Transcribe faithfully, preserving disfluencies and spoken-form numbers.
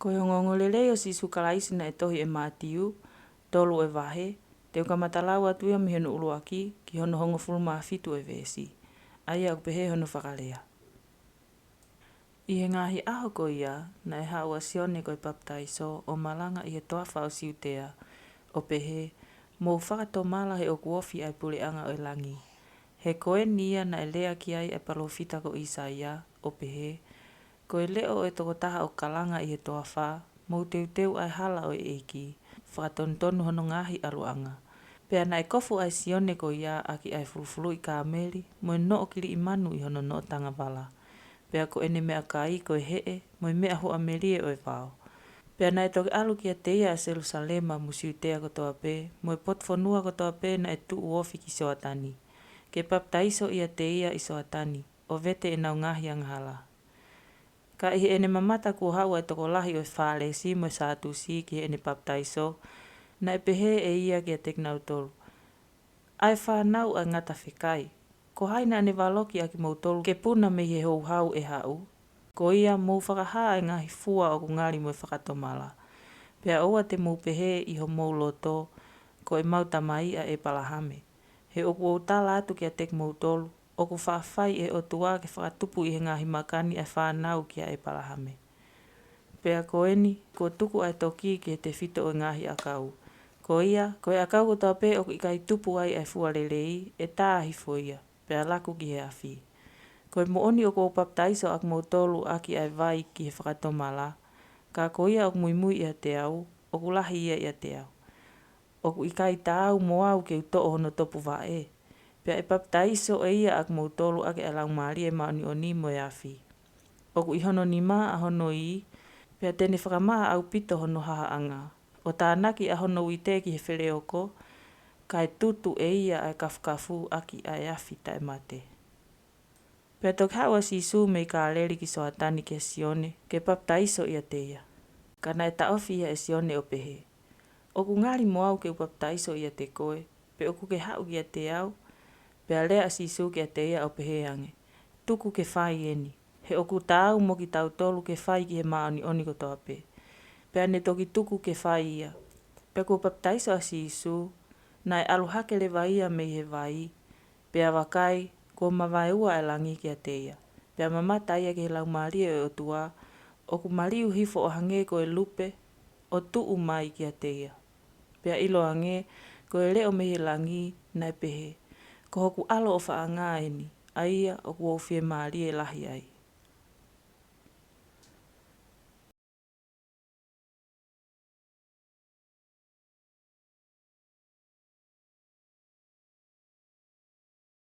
Ko e ongoongolelei ʻo Sīsū Kalaisi naʻe tohi ʻe Mātiu, tolu ʻo e vahe, te u kamata lau atu ia mei hono ʻuluaki ki hono hongofulu mā fitu ʻo e veesi. ʻA ia ʻoku pehē hono fakalea. ʻI he ngaahi ʻaho ko ia, naʻe haʻu ʻa Sione ko e Papitaiso ʻo malanga ʻi he toafa ʻo Siutea, ʻo pehē, Mou fakatomala he ʻoku ofi ʻa e puleʻanga ʻo e langi. He ko eni ia naʻe lea ki ai ʻa e palōfita ko ʻĪsaia, ʻo pehē, Ko e leʻo ʻo e tokotaha ʻoku kalanga ʻi he toafa, Mou teuteu ʻa e hala ʻo e ʻEiki, fakatonutonu hono ngaahi ʻaluʻanga. Pea naʻe kofu ʻa e Sione ko ia ʻaki ʻa e fulufuluʻi kāmeli, mo e noʻo kiliʻi manu ʻi hono noʻo tangavala. Pea ko ʻene meʻakai ko e heʻe, mo e meʻa huʻamelie ʻo e vao. Pea naʻe toki ʻalu kiate ia ʻa Selūsalema mo Siutea kotoa pē, mo e potu fonua kotoa pē naʻe tuʻu ofi ki Soatani, ke papitaiso ʻiate ia ʻi Soatani, ʻo vete ʻenau ngaahi angahala. Ka ʻi heʻene mamata kuo haʻu ʻa e tokolahi ʻo e Fālesi mo e Sātusi ki heʻene papitaiso, naʻe pehē ʻe ia kiate kinautolu, ʻA e fānau ʻa e ngata fekai, ko hai naʻa ne valoki ʻa kimoutolu ke puna mei he houhau ʻe haʻu? Ko ia mou fakahā ʻa e ngaahi fua ʻoku ngali mo e fakatomala. Pea ʻoua te mou pehē ʻi homou loto, Ko ʻemau tamai ʻa ʻEpalahame. He ʻoku ou tala atu kiate kimoutolu, ʻoku faʻa fai ʻe he ʻOtua ke fakatupu ʻi he ngaahi maka ni ʻa e fānau kia ʻEpalahame. Pea ko eni, kuo tuku ʻa e toki ki he tefito ʻo e ngaahi ʻakau. Ko ia, ko e ʻakau kotoa pē ʻoku ʻikai tupu ai ʻa e fua lelei, ʻe tā hifo ia, pea laku ki he afi. Ko e moʻoni ʻoku ou papitaiso ʻa kimoutolu ʻaki ʻa e vai ki he fakatomala, ka ko ia ʻoku muimui ʻiate au, ʻoku lahi ia ʻiate au. ʻOku ʻikai taau mo au ke u toʻo hono topuvaʻe. Pea ʻe papitaiso ʻe ia ʻa kimoutolu ʻaki ʻa e Laumālie Māʻoniʻoni mo e afi. ʻOku ʻi hono nima ʻa hono ī, pea te ne fakamaʻa ʻaupito hono hahaʻanga, ʻo tānaki ʻa hono uite ki he feleoko, kae tutu ʻe ia ʻa e kafukafu ʻaki ʻa e afi taʻemate. Pea toki haʻu ʻa Sīsū mei Kāleli ki Soatani kia Sione, ke papitaiso ʻiate ia. Ka naʻe taʻofi ia ʻe Sione ʻo pehē, ʻOku ngali mo au ke u papitaiso ʻiate koe, pe ʻoku ke haʻu kiate au? Pea lea ʻa Sīsū kiate ia ʻo pehē ange, Tuku ke fai eni, he ʻoku taau mo kitautolu ke fai ki he māʻoniʻoni kotoa pē. Pea ne toki tuku ke fai ia. Pea kuo papitaiso ʻa Sīsū, naʻe ʻalu hake leva ia mei he vai, pea vakai, kuo mavaeua ʻa e langi kiate ia. Pea mamata ia ki he Laumālie ʻo e ʻOtua, ʻoku maliu hifo ʻo hangē ko e lupe, ʻo tuʻu mai kiate ia. Pea ʻiloange, ko e leʻo mei he langi, naʻe pehē, Ko hoku ʻAlo ʻofaʻanga eni, ʻa ia ʻoku ou fiemālie lahi ai.